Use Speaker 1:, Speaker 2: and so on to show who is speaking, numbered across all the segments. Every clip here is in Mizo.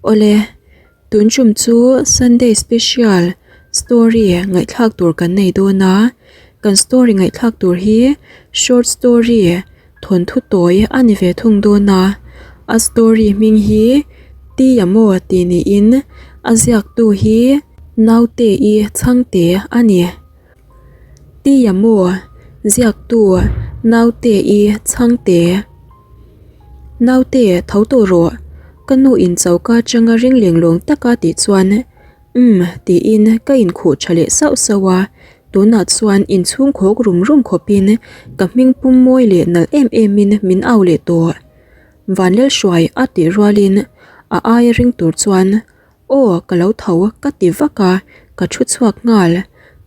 Speaker 1: Awle, tun tum chu Sunday special story ngaihthlak tur kan nei dawn a, kan story ngaihthlak tur hi short story thawnthu tawi a ni ve thung dawn a, a story hming hi Tia maw tih niin a ziaktu hi Naute-i chhangte a ni. Tia maw ziaktu Naute-i chhangte Naute tho tawh rawh ka nu in choka atanga ring leng lawng taka tih chuan Umm tiin ka inkhuh tha leh sauh sauh a, tunah chuan inchhung khawk rum rum khawpin ka hming pum mawi leh nalh em emin min au leh tawh. Vanlalhruai a tih rualin a aia ring tur chuan Aw ka lo tho ka ti vak a, ka thu chhuak nghal.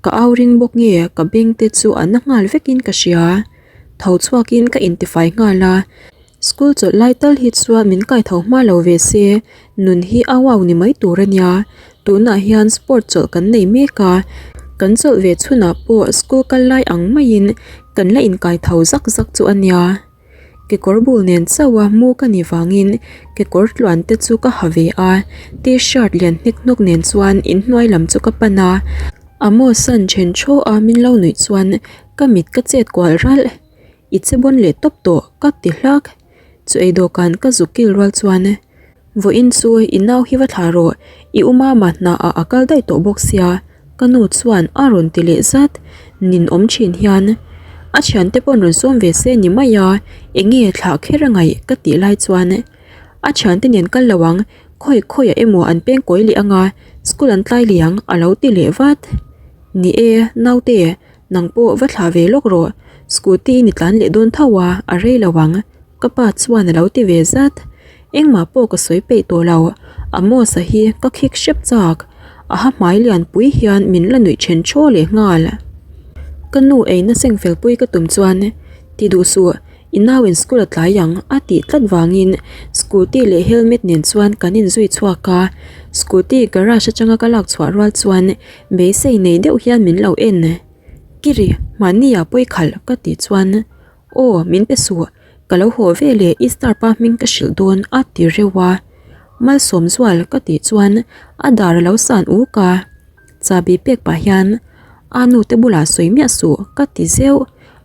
Speaker 1: Ka au ring bawk nge ka beng te chu a na nghal vekin ka hria. Tho chhuakin ka intifai nghal a, School chawlh lai tal hi chuan min kai tho hma lo ve se, nun hi au au ni mai tur a nia. Tunah hian sport chawlh kan nei mek a, kan chawlh ve chhunah pawh school kal lai ang maiin kan la inkai tho zak zak chu a nia. Kekawr bul nen chauh a mu ka nih vangin kekawr tluan te chu ka ha ve a, t-shirt lian hnek hnawk nen chuan inhnuai lam chu ka pan a, Amos an then thaw a min lo nuih chuan ka mit ka chet kual ralh. I che bawn leh tawp tawh ka ti hlak. Chu ei dawhkan ka zuk kil rual chuan vawiin chu i nau hi va thlah rawh i u mama hna ah a kal daih tawh bawk sia ka nu chuan a rawn ti leh zat nin awm thin hian a thiante pawn rawn sawm ve se ni mai a eng nge thlah kher a ngaih ka tih lai chuan a thiante nen kal lo ang khawi khawi ah emaw an peng kawi leh anga school an tlai leh ang a lo ti leh vat ni e naute. Nang pawh va thlah ve lawk rawh, scooty in i tlan leh dawn tho a, a rei lo ang, ka pa chuan a lo ti ve zat. Engmah pawh ka sawi peih tawh lo, Amos-a hi ka khik hrep chak, a ha hmai lian pui hian min la nuih then thaw leh nghal. Ka nu eina seng fel pui ka tum chuan, Ti duh suh, I nau in school a tlai ang a tih tlat vangin scooty leh helmet nen chuan kan inzui chhuak a, scooty garage atanga ka lak chhuah rual chuan beisei nei deuh hian min lo en. Kiri, mahni ah pawi khalh ka tih chuan aw min pe suh, ka lo haw ve leh i star pa hming ka hrilh dawn a ti reuh a, Malsawm zual ka tih chuan a dar a lo san uk a. Chahbi pek pah hian a nu te bulah sawi miah suh ka ti zeuh,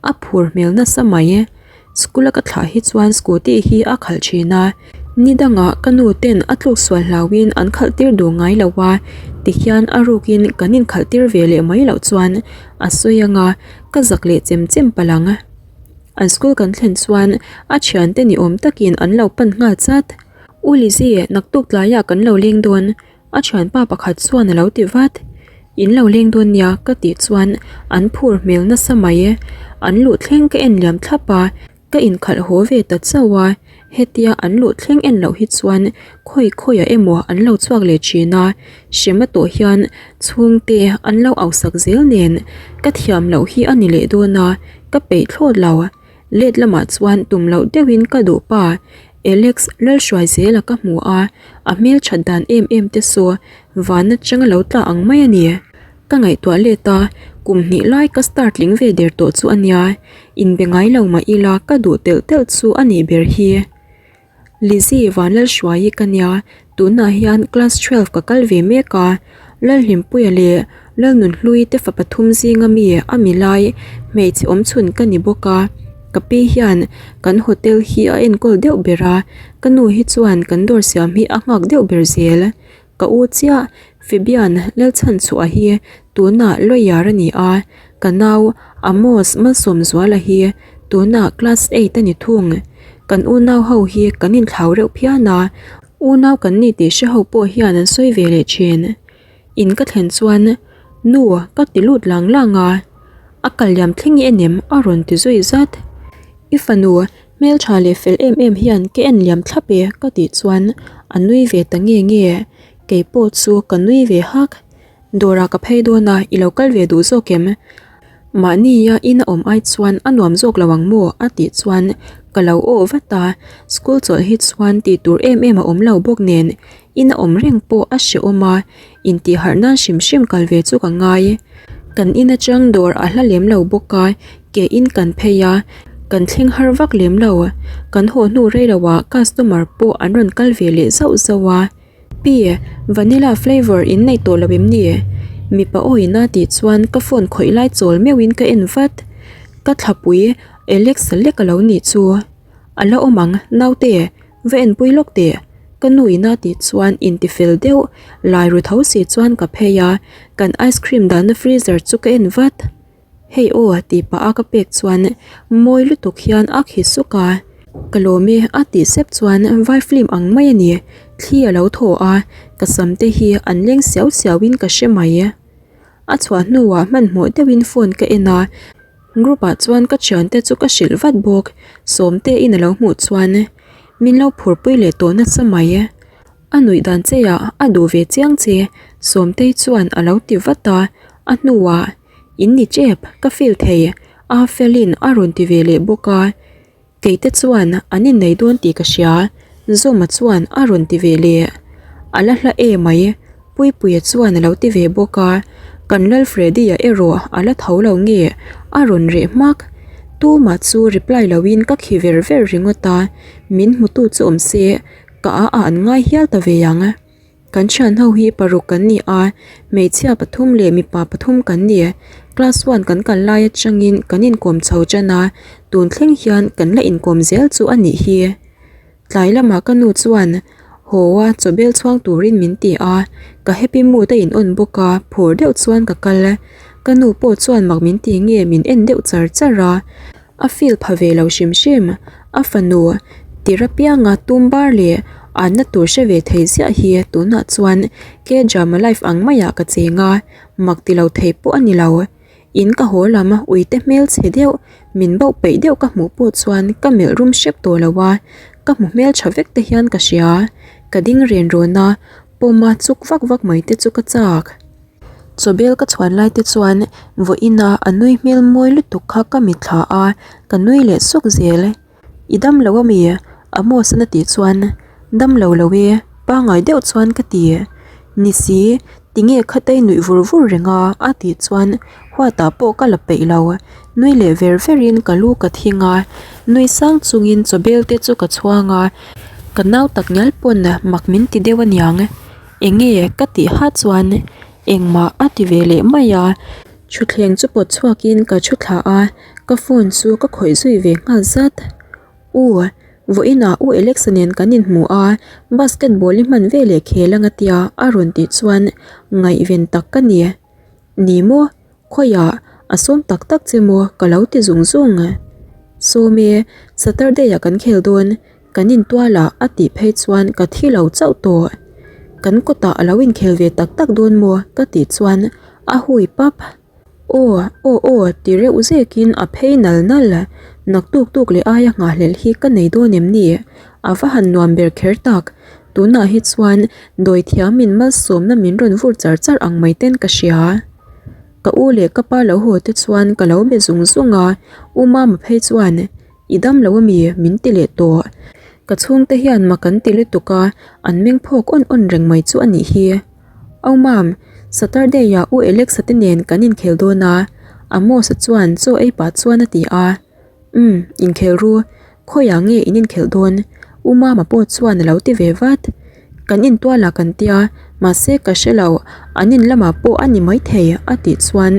Speaker 1: a phur hmel nasa mai. School a ka thlah hi chuan scooty hi a khalh thin a, ni dangah ka nu ten a tluk sual hlauhin an khalh tir duh ngai lo a, tihian a rukin kan inkhalh tir ve leh mai loh chuan a sawi anga ka zak leh chem chem palh ang. An school kan thlen chuan a thiante ni awm takin an lo pan nghal chat. U Lizzy naktuk tlaiah kan lo leng dawn. A thianpa pakhat chuan a lo ti vat. In lo leng dawn nia ka tih chuan an phur hmel nasa mai e. An luh thleng ka en liam thlap a, ka inkhalh haw ve ta chauh a. Hetia an luh thleng en loh hi chuan khawi khawiah emaw an lo chhuak leh thin a, hrem a tawh hian chhungte an lo ausak zel nen ka thiam loh hi a ni leh dawn a, ka peih thlawt lo. Let lamah chuan tum loh deuhin ka duh pa Alex Lalhruaizela ka hmu a, a hmelthat dan em em te saw van atanga lo tla ang mai a ni. Ka ngaihtuah let a, kum hnih lai ka star tling ve der tawh chu a nia, inbe ngai lo mah ila ka duh telh telh chu a nih ber hi. Lizzy Vanlalhruaii ka nia, tunah hian class 12 ka kal ve mek a, Lalhlimpuia leh Lalnunhlui te fa pathum zinga mi a mi lai hmeichhe awmchhun ka ni bawk a, ka pi hian kan hotel hi a enkawl deuh ber a, ka nu hi chuan kan dawr siam hi a nghak deuh ber zel. Ka u chiah Fabian Lalchhanchhuah hi tunah lawyer a ni a, ka nau Amos Malsawmzuala hi tunah class eight a ni thung. Kan unau ho hi kan inthlau reuh phian a, unau kan ni tih hre ho pawh hian an sawi ve leh thin. In ka thlen chuan nu ka ti lut lang lang a, a kal liam thleng i en em a rawn ti zui zat. I fanu Hmeltha leh fel em em hian ka en liam thlap e ka tih chuan a nui ve ta nge nge, kei pawh chu ka nui ve hak. Dawrah ka phei dawn a, i lo kal ve duh zawk em? Mahnia in a awm ai chuan a nuam zawk lo ang maw? a tih chuan ka lo aw vat a, school chawlh hi chuan tih tur em em a awm lo bawk nen in a awm reng pawh a hrehawm a, intihharh nan hrim hrim kal ve chu ka ngai. Kan in atang dawr a hla lem lo bawk a, ke in kan phei a, kan thleng har vak lem lo. Kan haw hnu rei lo ah customer pawh an rawn kal ve leh zauh zauh a. Pi, vanilla flavour in nei tawh lo em ni? Mipa aw ina tih chuan ka phone khawih lai chawl meuhin ka en vat. Ka thlapui Alex-a lek a lo nih chu. A la awm ang, naute, va enpui lawk teh. Ka nu ina tih chuan intifel deuh lai ru tho si chuan ka phei a, kan ice cream dahna freezer chu ka en vat. Hei aw tih pah a ka pek chuan mawi lutuk hian a khi suk a, ka lawm e a tih sep chuan vai film ang mai a ni, thli a lo thaw a, ka sam te hi an leng siau siau in ka hre mai. A chhuah hnuah hmanhmawh deuhin phone ka en a, group ah chuan ka thiante chu ka hrilh vat bawk, Sawmte in a lo hmuh chuan min lo phurpui leh tawh nasa mai. A nuih dan che ah a duh ve chiang che Sawmtei chuan a lo ti vat a, a hnuah In ni tep, ka feel thei, a felin a rawn ti ve leh bawk a. Keite chuan an innei dawn tih ka hria, Zawma chuan a rawn ti ve leh. A la hla e mai, Puipuia chuan a lo ti ve bawk a. Kan Lal Freddy-a erawh a la tho lo nge a rawn reh hmak. Tumah chu reply loin ka khi ver ver ringawt a, min hmutu chu awm se ka a ah an ngai hial ta ve ang. Kan thian ho hi paruk kan ni a, hmeichhia pathum leh mipa pathum kan ni. Class one kan kal lai atangin kan inkawm chho tan a, tun thleng hian kan la inkawm zel chu a nih hi. Tlai lamah ka nu chuan haw a chawbel chhuang turin min ti a, ka happy mood a in on bawk a, phur deuh chuan ka kal. Ka nu pawh chuan mak min ti nge min en deuh char char a. A feel pha ve lo hrim hrim. A fanu tir apianga tum bar leh anna tur hre ve thei ziah hi tunah chuan K-drama life ang maiah ka cheng a, mak ti lo thei pawh a ni lo. In ka haw lam uite hmel chhe deuh, min bauh peih deuh ka hmuh pawh chuan ka melh rum hrep tawh lo a, ka hmu hmel tha vek te hian ka hria. Ka ding ren rawn a, pawma chuk vak vak mai te chu ka chak. Chawbel ka chhuan lai te chuan vawiin a a nui hmel mawi lutuk kha ka mitthla a, ka nui leh sawk zel. I dam lo ami? Amos an a tih chuan dam lo lo e, pangngai deuh chuan ka ti. Ni si, tinge khatei nuih vur vur reng a a tih chuan huatah pawh ka la peih lo. Nui leh ver ver in ka lu ka thing a, nui sang chungin chawbel te chu ka chhuang a, ka nau tak ngial pawn mak min ti deuh aniang. Enge ka tih ha chuan engmah a ti ve leh mai a, thutthleng chu pawt chhuakin ka thu thla a, ka phone chu ka khawih zui ve nghal zat. U, vawiinah U Alex-a nen kan inhmu a, basketball i hman veleh khel anga tia a rawn tih chuan ngaihven tak ka ni. Ni maw? Khawiah a sawm tak tak che maw ka lo ti zung zung. Sawm e, Saturday ah kan khel dawn, kan intual ah a tih phei chuan ka thi lo chauh tawh. Kan kawtah a lo inkhel ve tak tak dawn maw ka tih chuan a hui pap. Aw, aw aw ti reuh zekin a phei nal nal. Naktuk tuk leh aia nghahhlelh hi ka nei dawn em ni? A va han nuam ber kher tak. Tunah hi chuan dawithiamin malsawmna min rawn vur char char ang mai ten ka hria. Ka u leh ka pa lo haw te chuan ka lo be zung zung a, U Mama phei chuan I dam lo ami? min ti leh tawh. Ka chhungte hian mak an ti lutuk a, an meng phawk awn awn reng mai chu a nih hi. Au Mam, Saturday ah U Alex-a te nen kan inkhel dawn a, Amos-a chuan chaw ei pah chuan a ti a. Umm, inkhel ru. Khawiah nge in inkhelh dawn? U Mama pawh chuan a lo ti ve vat. Kan intual ah kan tia, mahse ka hre lo, an in lamah pawh a ni maithei a tih chuan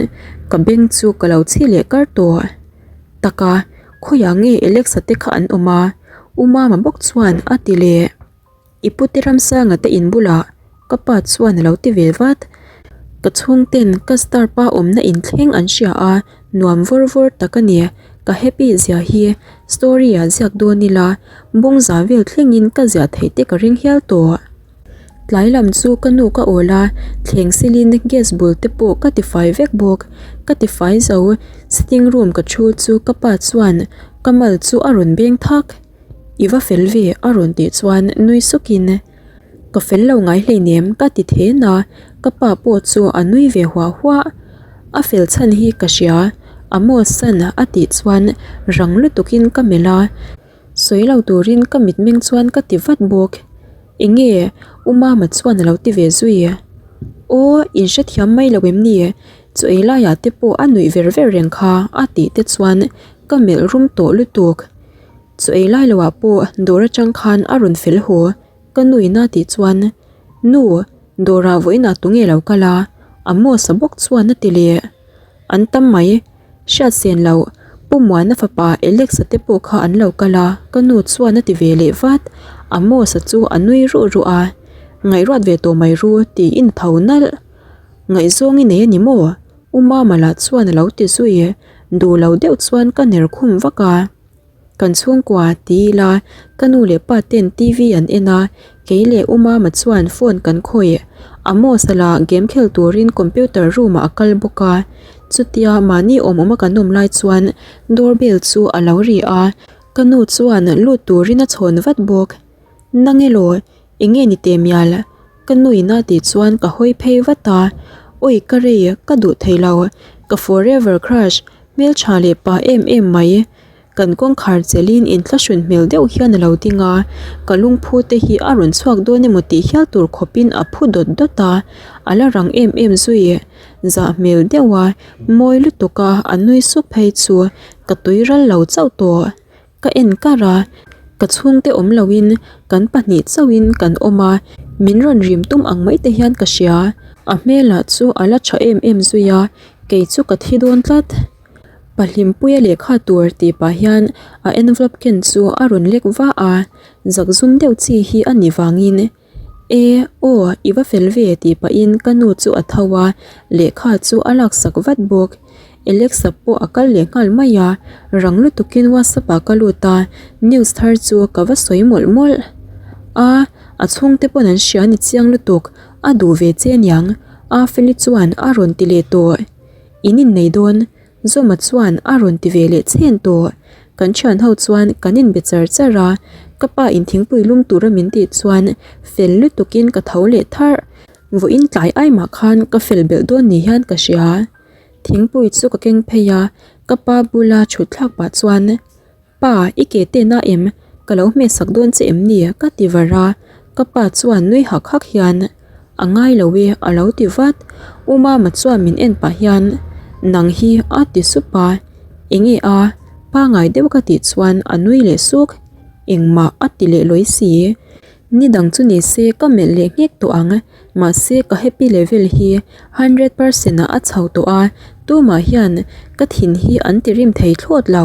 Speaker 1: ka beng chu ka lo chhi leh kar tawh. Taka, khawiah nge Alex-a te kha an awm a? U Mama bawk chuan a ti leh. I pute Ramsanga te in bulah ka pa chuan a lo ti ve vat. Ka chhungten ka star pa awmna inthleng an hria a, nuam vawr vawr tak a ni. Ka happy zia hi story ah ziak dawn ila bawng za vel thlengin ka ziah theih te ka ring hial tawh. Tlai lam chu ka nu ka awl a, thleng silin gas bul te pawh ka tifai vek bawk. Ka tifai zo sitting room ka thu chu ka pa chuan ka mal chu a rawn beng thak. I va fel ve a rawn tih chuan nui sukin Ka fel lo ngai hleinem ka ti then a, ka pa pawh chu a nui ve huah huah. A fel chhan hi ka hria, Amos-an a tih chuan rang lutukin ka melh a, sawi lo turin ka mitmeng chuan ka ti vat bawk. Enge? U Mama chuan a lo ti ve zui. Aw, in hrethiam mai lo em ni? Chaw ei laiah te pawh a nuih ver ver reng kha a tih te chuan ka melh rum tawh lutuk. Chaw ei lai loah pawh dawr atang khan a rawn fel haw, ka nuin a tih chuan. Nu, dawrah vawiinah tunge lo kal a? Amos-a bawk chuan a ti leh. An tam mai. Hriat sen loh, Pu Muana fapa Alex-a te pawh kha an lo kal a, ka nu chuan a ti ve leh vat. Amos-a chu a nui ruh ruh a, Ngaihruat ve tawh mai ru tiin a tho nalh. Ngaihzawng i nei a ni maw? U Mama lah chuan a lo ti zui. Duh lo deuh chuan ka ner khum vak a. Kan chhungkua ti ila ka nu leh pa ten TV an en a, kei leh U Mama chuan phone kan khawih. Amos-a lah game khel turin computer room ah a kal bawk a. Chutia mahni awm awma kan awm lai chuan door bell chu a lo ri a, ka nu chuan lut turin a chhawn vat bawk. Nang elaw, eng nge ni teh mial? Ka nu in a tih chuan ka hawi phei vat a, Awi ka rei, ka duh thei lo, ka forever crush, hmeltha leh pa em em mai. Kan kawngkhar chelhin inthlahrun hmel deuh hian a lo ding a, ka lungphu te hi a rawn chhuak dawn emaw tih hial tur khawpin a phu dawt dawt a, a la rang em em zui. Zah hmel deuh a, mawi lutuk a, a nui sup phei chu ka tui ral lo chauh tawh. Ka en kar a, ka chhungte awm loin kan pahnih chauhin kan awm a, min rawn rim tum ang mai te hian ka hria. A hmelah chu a la tha em em zui a, kei chu ka thi dawn tlat. Pahlimpuia lehkha tur tih pah hian a envelope ken chu a rawn lek va a, zakzum deuh chi hi a nih vangin E, aw, i va fel ve tih pahin ka nu chu a tho a, lehkha chu a laksak vat bawk. Alexa pawh a kal leh nghal mai a, rang lutukin WhatsApp ah ka lut a, news thar chu ka va sawi mawlh mawlh. A, a chhungte pawn an hria ni chiang lutuk, a duh ve che aniang, Afeli chuan a rawn ti leh tawh. In innei dawn, Zawma chuan a rawn ti ve leh chhen tawh. Kan thian ho chuan kan inbe char char a, ka pa in thingpui lum tura min tih chuan fel lutukin ka tho leh tharh. Vawiin tlai ai mah khan ka fel belh dawn ni hian ka hria. Thingpui chu ka keng phei a, ka pa bula thut thlak pah chuan Pa, i ke te na em? Ka lo hmeh sak dawn che em ni? ka ti var a, ka pa chuan nui hak hak hian, A ngai lo e, a lo ti vat. U Mama chuan min en pah hian, Nang hi a ti sup a, Enge a? Pangai deuh ka tih chuan a nui leh suk. Engmah a ti leh lawi si. Ni dang chu ni se ka melh leh nghek tawh ang, mahse ka happy level hi 100% ah a chho tawh a, tumah hian ka thin hi an ti rim thei thlawt lo.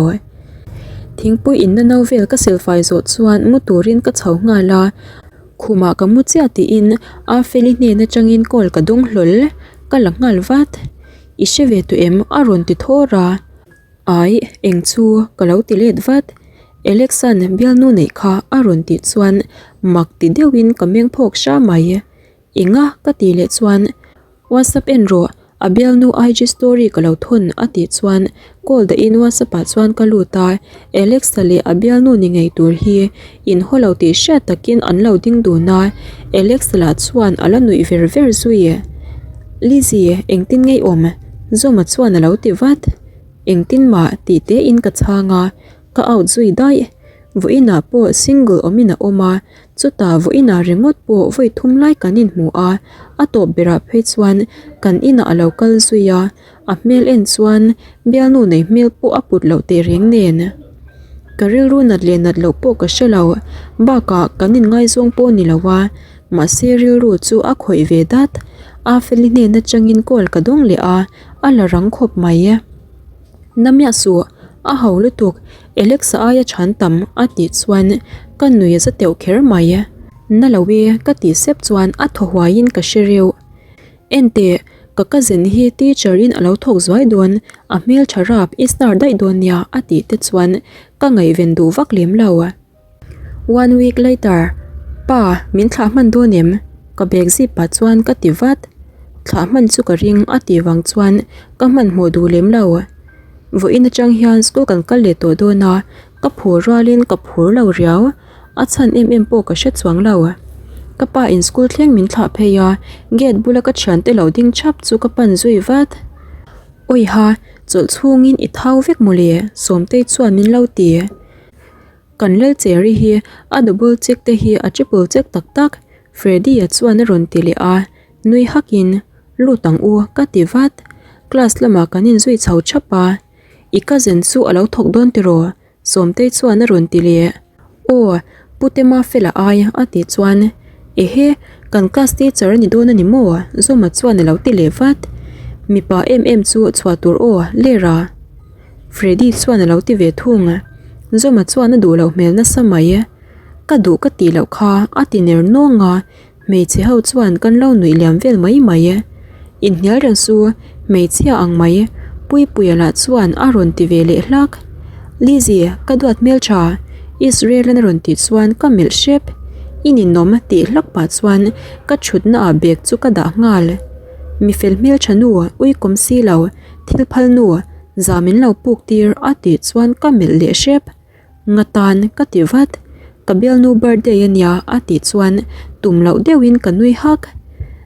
Speaker 1: Thingpui inna no vel ka silfai zawh chuan mu turin ka chho nghal a, khumah ka mu chiah tiin Afeli hnen atangin call ka dawng hlawl, ka la nghal vat. I hre ve tawh em? a rawn ti thawr a. Ai, eng chu ka lo ti let vat. Alexa'n bialnu neih kha a rawn tih chuan mak ti deuhin ka meng phawk hra mai. Enga ka tih leh chuan WhatsApp en rawh, a bialnu IG story ka lo thawn a tih chuan call dahin WhatsApp ah chuan ka lut a, Alexa leh a bialnu ni ngei tur hi inhaw lo tih hriat takin an lo ding dun a, Alexa lah chuan a la nuih ver ver zui. Lizzy, engtin ngei awm? Zawma chuan a lo ti vat. Engtin mah tih tein ka chhang a, ka out zui daih. Vawiinah pawh single awmin a awm a, chutah vawiinah ringawt pawh vawi thum lai kan inhmu a, a tawp berah phei chuan kan inah a lo kal zui a, a hmel en chuan bialnu nei hmel pawh a put loh teh reng nen. Ka rilru nat leh nat loh pawh ka hre lo, bakah kan inngaizawng pawh a ni lo a, mahse rilru chu a khawih ve dat. Afeli hnen atangin call ka dawng leh a. A la rang khawp mai. Na miah suh, a ho lutuk, Alexa aia chhan tam a tih chuan ka nui a za teuh kher mai. Na lo e ka tih sep chuan a thaw huaiin ka hre reuh. Enteh, ka cousin hi teacher in a lo thawk zuai dawn, a hmeltha rap i star daih dawn nia a tih te chuan ka ngaihven duh vak lem lo. One week later, Pa, min thlah hman dawn em? Ka bag zip pah chuan ka ti vat. Thlah hman chu ka ring a tih vang chuan ka hmanhmawh duh lem lo. Vawiin atang hian school kan kal leh tawh dawn a, ka phur rualin ka phur lo riau. A chhan em em pawh ka hre chuang lo. Ka pa in school thleng min thlah phei a, gate bula ka thiante lo ding thap chu ka pan zui vat. Awiha, chawlh chhungin i thau vek mawle, Sawmtei chuan min lo ti. Kan lal cherry hi a double check te hi a triple check tak tak, Freddy-a chuan a rawn ti leh a, nui hakin, Lut ang u, ka ti vat. Class lamah kan inzui chho thap a, I cousin chu a lo thawk dawn tiraw? Sawmtei chuan a rawn ti leh. Aw, Pu Tema fela ai, a tih chuan, Ehe, Kan class teacher a ni dawn a ni maw? Zawma chuan a lo ti leh vat. Mipa em em chu chhuah tur aw, Lera. Freddy chuan a lo ti ve thung. Zawma chuan a duh loh hmel nasa mai. Ka duh ka tih loh kha a ti ner nawng a, hmeichhe ho chuan kan lo nuih liam vel mai mai. Inhnial reng su, hmeichhia ang mai, Puipuia lah chuan a rawn ti ve leh hlak. Lizzy, ka duat hmeltha, Israel-an a rawn tih chuan ka melh hrep. I ninawm tih hlak pah chuan ka thutna ah bag chu ka dah nghal. Mi fel hmeltha nu, uikawm si lo, thil phal nu, za min lo puk tir a tih chuan ka melh leh hrep. Nga tan ka ti vat, ka bialnu birthday a nia a tih chuan tum loh deuhin ka nui hak.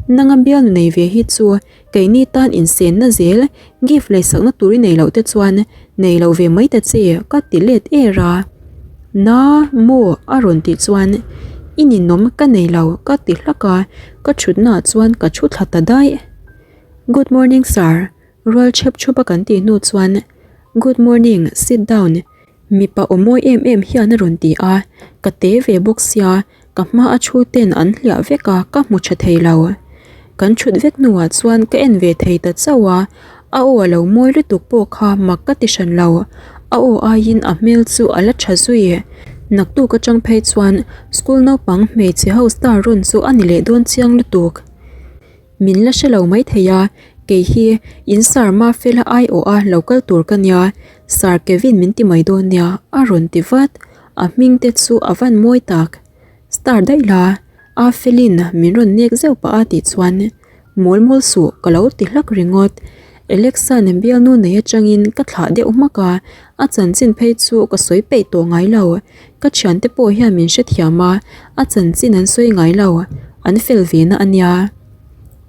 Speaker 1: Nanga bialnu nei ve hi chu keini tan insenna zel gift leisakna tur i nei loh te chuan nei lo ve mai ta che ka ti let er a. Na maw a rawn tih chuan i ninawm ka nei lo ka ti hlak a, ka thutnaah chuan ka thu thla ta daih. Good morning sir, rual chhep chhup a kan tih hnu chuan Good morning, sit down mipa aw mawi em em hian a rawn ti a, ka te ve bawk sia ka hma a thu ten an hliah vek a ka hmu tha thei lo. Kan thut vek hnuah chuan ka en ve thei ta chauh a, a aw a lo mawi lutuk pawh kha mak ka ti hran lo, a aw aiin a hmel chu a la tha zui. Naktuk atang phei chuan school naupang hmeichhe ho star rawn chu a ni leh dawn chiang lutuk. Min la hre lo maithei a, kei hi in Sir Mafela aiawh a lo kal tur ka nia, Sir Kevin min ti mai dawn nia a rawn ti vat, a hming te chu a van mawi tak. Star daih la, a Felin min rawn nek zeuh pah a tih chuan mawl mawl suh ka lo ti hlak ringawt. Alexa nen bialnu nei atangin ka thlah deuh hmak a, a chanchin phei chu ka sawi peih tawh ngai lo. Ka thiante pawh hian min hrethiam a, a chanchin an sawi ngai lo, an fel ve na a nia.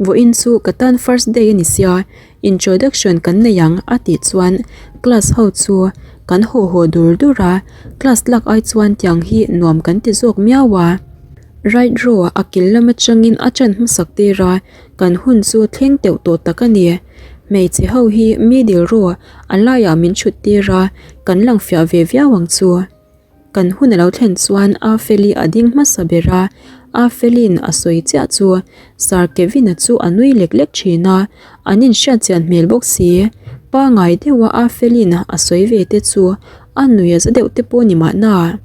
Speaker 1: Vawiin chu ka tan first day a ni sia, introduction kan nei ang a tih chuan class ho chu kan haw haw dur dur a, class lak ai chuan tiang hi nuam kan ti zawk miau a. Right row a kil lam atangin a ṭan hmasak tir a, kan hun chu thleng teuh tawh tak a ni. Hmeichhe ho hi middle row a laiah min ṭhut tir a, kan lang fiah ve viau ang chu. Kan hun a lo thlen chuan Afeli a ding hmasa ber a, Afeli'n a sawi chiah chu Sir Kevin-a chu a nui lek lek thin a, an inhriatchian hmel bawk si. Pangai deuha Afeli'n a sawi ve te chu a nui a za deuh te pawh ni mahna.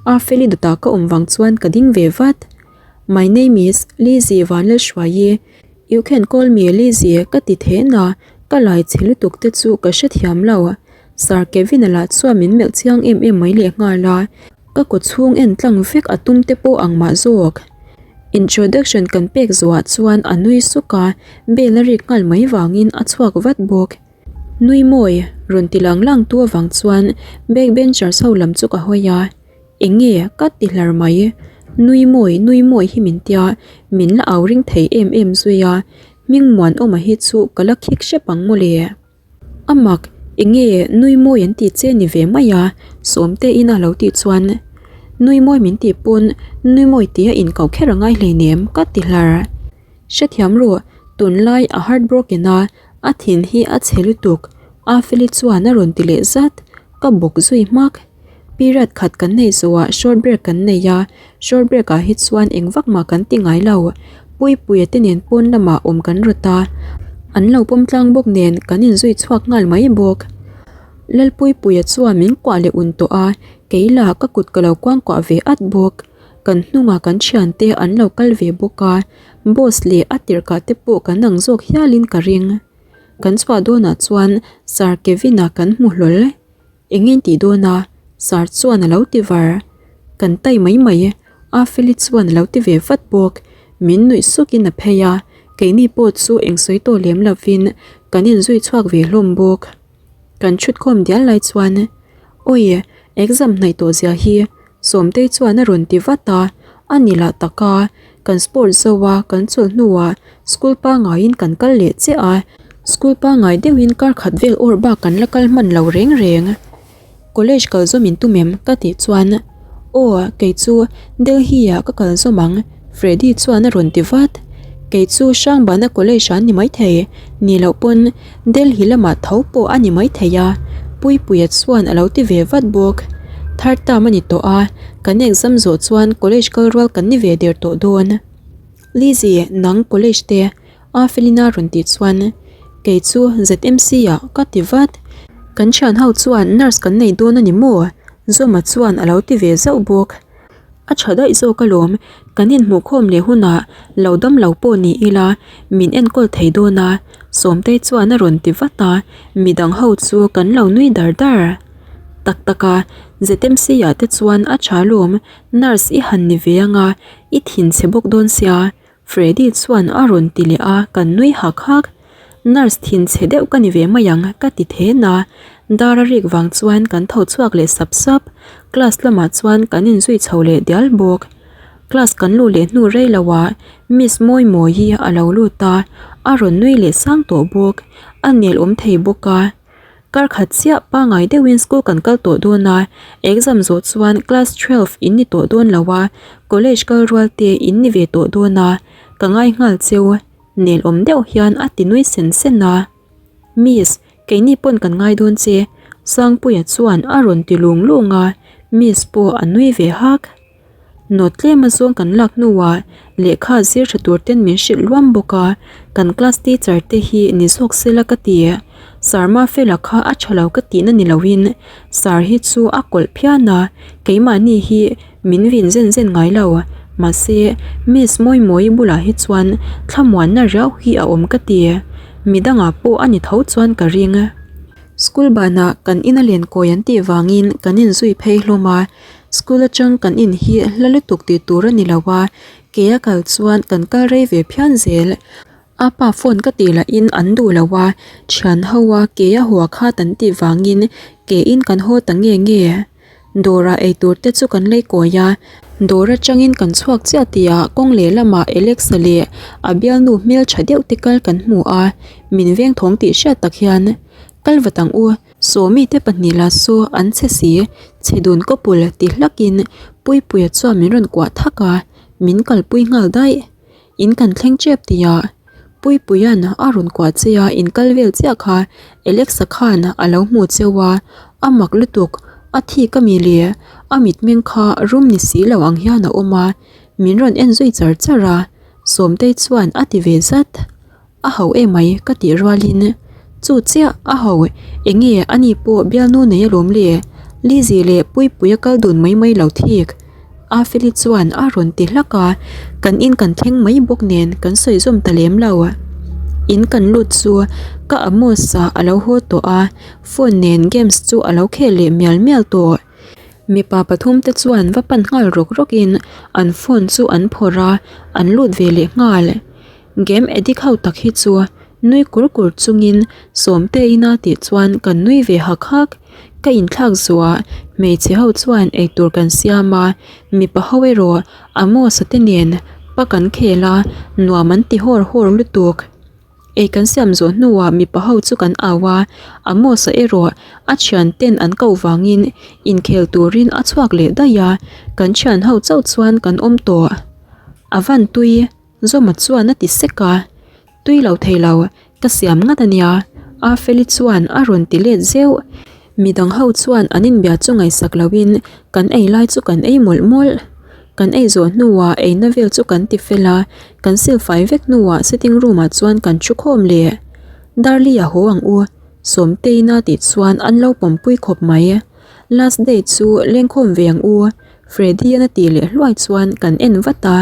Speaker 1: Afeli dawtah ka awm vang chuan ka ding ve vat. My name is Lizzy Vanlalhruaii, you can call me Lizzy ka ti then a, ka lai chhe lutuk te chu ka hrethiam lo. Sir Kevin-a lah chuan min melh chiang em em mai leh nghal a, ka kaw chhung en tlang vek a tum te pawh ang mah zawk. Introduction kan pek zawhah chuan a nui suk a, bell a rik nghal mai vangin a chhuak vat bawk. Nui mawi, rawn ti lang lang tu avang chuan back benchers ho lam chu ka hawi a, eng nge ka ti hlar mai. Nui mawi, nui mawi hi min tia, min la au ring thei em em zui a, hming muanawma hi chu ka la khik hrep ang mawle. A mak, enge nui mawi an tih che ni ve mai a, Sawmte in a lo tih chuan nui mawi min tih pawn nui mawi tih a inkauh kher a ngai hleinem ka ti hlar. Hrethiam ru, tunlai a heartbroken a, a thin hi a chhe lutuk, Afeli chuan a rawn ti leh zat, ka bawk zui hmak. Period khat kan nei zawhah short break kan nei a, short break ah hi chuan eng vak mah kan ti ngai lo. Puipuia te nen pawn lamah awm kan rawt a, an lo pawm tlang bawk nen kan inzui chhuak nghal mai bawk. Lalpuipuia chuan min kuah leh un tawh a, kei lah ka kut ka lo kuangkuah ve at bawk. Kan hnungah kan thiante an lo kal ve bawk a, boss leh a tirhkah te pawh kan ang zawk hialin ka ring. Kan chhuah dawnah chuan Sir Kevin-a kan hmu hlawl. Eng in tih dawn a? Sir chuan a lo ti var. Kan tai mai mai, Afeli chuan a lo ti ve vat bawk. Min nuih sukin a phei a, keini pawh chu eng sawi tawh lem lovin kan inzui chhuak ve hlawm bawk. Kan thutkhawm dial lai chuan, Awi, exam hnaih tawh zia hi Sawmtei chuan a rawn ti vat a, a ni lah tak a, kan sport zo a, kan chawlh hnuah school pangaiin kan kal leh chiah a, school pangai deuhin kar khat vel awr bak kan la kal hman lo reng reng. College kal zawm in tum em? ka tih chuan Aw, kei chu Delhi ah ka kal zawm ang Freddy chuan a rawn ti vat. Kei chu Hrangbana college ah an ni maithei, ni loh pawn Delhi lamah tho pawh a ni maithei a, Puipuia chuan a lo ti ve vat bawk. Third term a ni tawh a, kan exam zawh chuan college kal rual kan ni ve der tawh dawn. Lizzy, nang college te a Felina rawn tih chuan kei chu ZMC ah ka ti vat. Kan thian ho chuan nurse kan nei dawn a ni maw? Zawma chuan a lo ti ve zauh bawk. A tha daih zawk alawm, kan inhmuhkhawm leh hunah lo dam lo pawh ni ila min enkawl thei dawn a, Sawmtei chuan a rawn ti vat a, midang ho chu kan lo nui dar dar. Tak tak a, ZMC ah te chuan a tha alawm, nurse i han ni ve anga i thinchhe bawk dawn sia, Freddy chuan a rawn ti leh a, kan nui hak hak. Nurse thinchhe deuh ka ni ve mai ang ka ti then a, dar a rik vang chuan kan tho chhuak leh sap sap. Class lamah chuan kan inzui chho leh dial bawk. Class kan luh leh hnu rei lo ah Miss Mawimawi hi a lo lut a, a rawn nui leh sang tawh bawk. A nel awm thei bawk a. Kar khat chiah pangngai deuhin school kan kal tawh dawn a, exam zawh chuan class 12 in ni tawh dawn lo a, college kal rual te in ni ve tawh dawn a, ka ngai nghal cheu, nel awm deuh hian a ti nui sen sen a. Miss, keini pawn kan ngai dawn che, Sangpuia chuan a rawn ti lung lung a, Miss pawh a nui ve hak. Note tlem a zawng kan lak hnuah lehkha zir tha tur ten min hrilh luam bawk a, kan class teacher te hi ni zawk sela ka ti. Sir Mafela kha a tha lo ka tihna ni loin sir hi chu a kawlh phian a, keimahni hi min vin zen zen ngai lo. Mahse, Miss Mawimawii bulah hi chuan thlamuanna riau hi a awm ka ti. Midangah pawh a ni tho chuan ka ring. School banah kan ina lenkawi an tih vangin kan inzui phei hlawm a. School atang kan in hi hla lutuk tih tur a ni lo a, ke a kal chuan kan kal rei ve phian zel. A pa phone ka tih lahin an duh lo a, thian ho a ke a hua khat an tih vangin ke in kan haw ta nge nge. Dawrah eitur te chu kan lei kawi a, dawr atangin kan chhuak chiah tihah kawng lehlamah Alexa leh a bialnu hmeltha deuh te kal kan hmu a, min vengthawng tih hriat tak hian kal vat ang u. Sawmi te pahnih lah chu an chhe si, chhe dun kawpul ti hlakin Puipuia chuan min rawn kuah thak a, min kalpui nghal daih. In kan thleng tep tihah Puipuia'n a rawn kuah che a, in kal vel chiah kha Alexa khan a lo hmu cheu a, a mak lutuk, a thik a mi le, a mitmeng kha rum ni si lo ang hian a awm a, min rawn en zui char char a, Sawmtei chuan a ti ve zat. A ho emai ka tih rualin chu chiah a ho enge ani pawh bialnu nei alawm le Lizzy leh Puipuia kal dun mai mai lo thik Afeli chuan a rawn ti hlak a kan in kan thleng mai bawk nen kan sawi zawm ta lem lo in kan lut chu ka Amos ah a lo haw tawh a phone nen games chu a lo khel leh mial mial tawh mipa pathum te chuan va pan nghal rawk rawk in an phone chu an phawrh a an lut ve leh nghal. Game addict ho tak hi chu nui kur kur chungin Sawmtein a tih chuan kan nui ve hak hak. Ka inthlak zuah hmeichhe ho chuan eitur kan siam a, mipa ho erawh Amos-a te nen pa kan khel a, nuam an ti hawr hawr lutuk. Ei kan siam zawh hnuah mipa ho chu kan au a, Amos-a erawh a thian ten an koh vangin inkhel turin a chhuak leh daih a, kan thian ho chauh chuan kan awm tawh. A van tui. Zawma chuan a ti sek a, Tui lo thei lo, ka siam ngat a nia, Afeli chuan a rawn ti let zeuh. Midang ho chuan an inbia chu ngaihsak loin kan ei lai chu kan ei mawlh mawlh. Kan ei zawh hnuah eina vel chu kan ti fel a, kan silfai vek hnuah sitting room ah chuan kan thu khawm leh. Darli a haw ang u, Sawmteina tih chuan an lo pawmpui khawp mai. Last day chu lengkhawm ve ang u, Freddy-an a tih leh hluai chuan kan en vat a.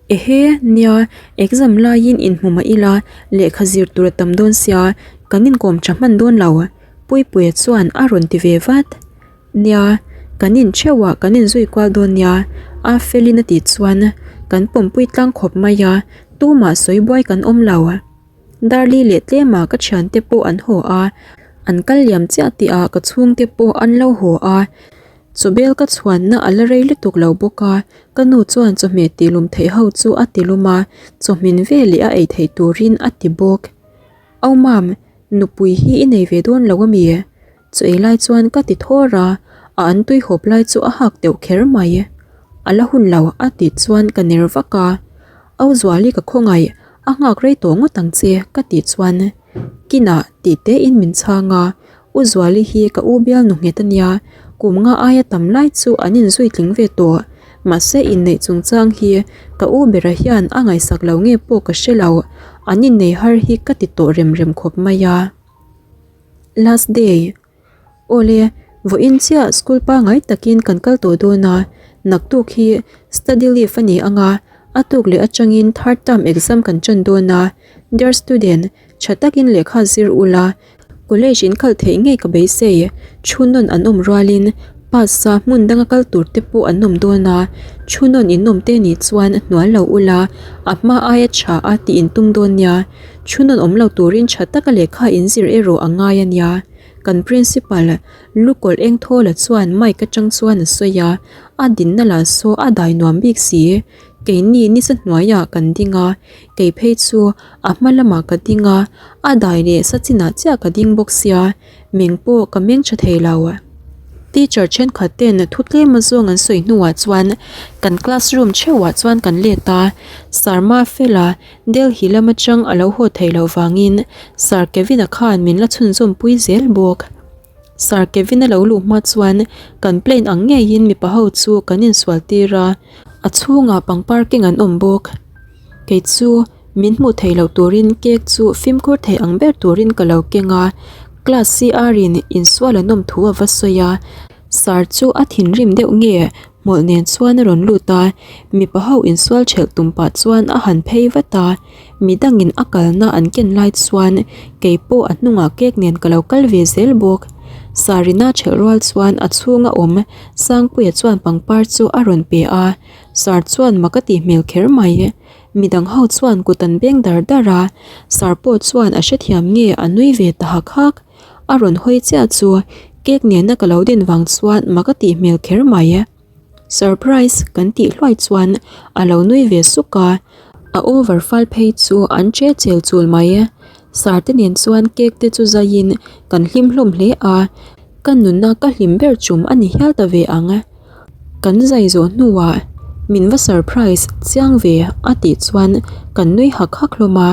Speaker 1: Ehe, nia, exam laiin inhmu mah ila, lehkha zir tur a tam dawn sia, kan inkawm tha hman dawn lo, Puipuia chuan a rawn ti ve vat. Nia, kan intheuh ah kan inzui kual dawn nia, a felin a tih chuan kan pawmpui tlang khawp mai a, tumah sawi buai kan awm lo. Darli leh tlema ka thiante pawh an haw a, an kal liam chiah tihah ka chhungte pawh an lo haw a. Chawbel ka chhuanna a la rei lutuk lo bawk a, ka nu chuan chawhmeh tilum theih ho chu a tilum a, chawhmin veleh a ei theih turin a ti bawk. Au mam, nupui hi i nei ve dawn lo ami? Chaw ei lai chuan ka ti thawr a, a an tui hawp lai chu a hak deuh kher mai. A la hun lo a tih chuan ka ner vak a, Au Zuali ka khawngaih, a nghak rei tawh ngawt ang che ka tih chuan kinah tih tein min chhang a, U Zuali hi ka u bialnu nghet a nia, kum nga aia tam lai chu an inzui tling ve tawh. Mahse inneih chungchang hi ka u bera hian a ngaihsak lo nge pawh ka hre lo, an innei har hi ka ti tawh rem rem khawp mai a. Last day. Awle, vawiin chiah school pangngai takin kan kal tawh dawn a, naktuk hi study leave a ni ang a, a tuk leh atangin third term exam kan tan dawn a, dear student, tha takin lehkha zir ula, College in khalh theih ngei ka beisei, thu nawn an awm rualin pass a hmun danga kal tur te pawh an awm dawn a, thu nawn in awm te nih chuan hnual lo ula, a hma aia tha a tih in tum dawn nia, thu nawn awm lo turin tha taka lehkha in zir erawh a ngai a nia. Kan principal Lukawlh Engthawla chuan mic atang chuan a sawi a, a dinna lah saw a dai nuam bik si, keini nisa hnuaiah kan ding a, kei phei chu A hma lamah ka ding a, a dai leh sa chinah chiah ka ding bawk sia, meng pawh ka meng tha thei lo. Teacher thenkhat ten thu tlem azawng an sawi hnuah chuan kan classroom theuhah chuan kan let a, Sir Mafela Delhi lam atang a lo haw thei loh vangin Sir Kevin-a khan min la chhunzawm pui zel bawk. Sir Kevin-a lo luh hma chuan kan plane ang ngeiin mipa ho chu kan insual tir a, a chhungah pangpar keng an awm bawk. Kei chu min hmuh theih loh turin cake chu fimkhur thei ang ber turin ka lo keng a, class CR in insual an awm thu a va sawi a, Sir chu a thinrim deuh nge hmawlh nen chuan a rawn lut a, mipa ho insual thelh tum pah chuan a han phei vat a, midangin a kalna an ken lai chuan kei pawh a hnungah cake nen ka lo kal ve zel bawk. Sir ina thelh rual chuan a chhunga awm Sangpuia chuan pangpar chu a rawn pe a. Sir chuan mak a tih hmel kher mai. Midang ho chuan kut an beng dar dar a, Sir pawh chuan a hrethiam nge a nui ve ta hak hak. A rawn hawi chiah chu cake nena ka lo din vang chuan mak a tih hmel kher mai. Surprise kan tih hluai chuan a lo nui ve suk a, a over fal phei chu an che chel chul mai. Sir te nen chuan cake te chu zaiin kan hlim hlawm hle a, ka nunna ka hlim ber chum a ni hial ta ve ang. Kan zai zawh hnuah min va surprise chiang ve a tih chuan kan nui hak hak hlawm a,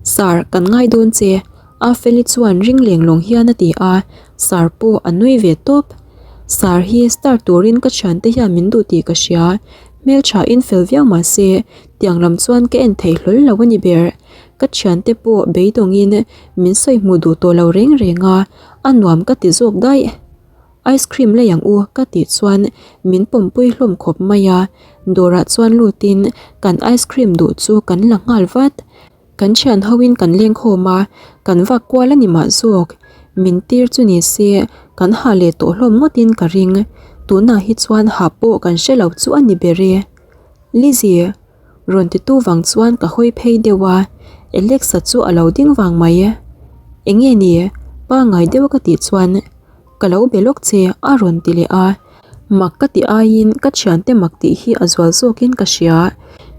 Speaker 1: Sir kan ngai dawn che a Feli chuan ring leng lawng hian a ti a, Sir pawh a nui ve tawp. Sir hi star turin ka thiante hian min duh tih ka hria, hmeltha in fel viau mah se tiang lam chuan ka en thei hlawl lo a ni ber. Ka thiante pawh beidawngin min sawi hmuh duh tawh lo reng reng a, a nuam ka ti zawk daih. Ice cream lei ang u ka tih chuan min pawmpui hlawm khawp mai a, dawrah chuan lutin kan ice cream duh chu kan la nghal vat. Kan thian hoin kan leng khawm a, kan vak kual a ni mah zawk. Min tir chu ni se kan ha leh tawh hlawm ngawtin ka ring. Tunah hi chuan ha pawh kan hre lo chu a ni ber e. Lizzie. Rawn titu vang chuan ka hawi phei deuh a, Alexa chu a lo ding vang mai. Enge ni? Pangngai deuh a ka tih chuan ka lo be lawk che a rawn ti leh a, mak ka ti aiin ka thiante mak tih hi a zual zawkin ka hria.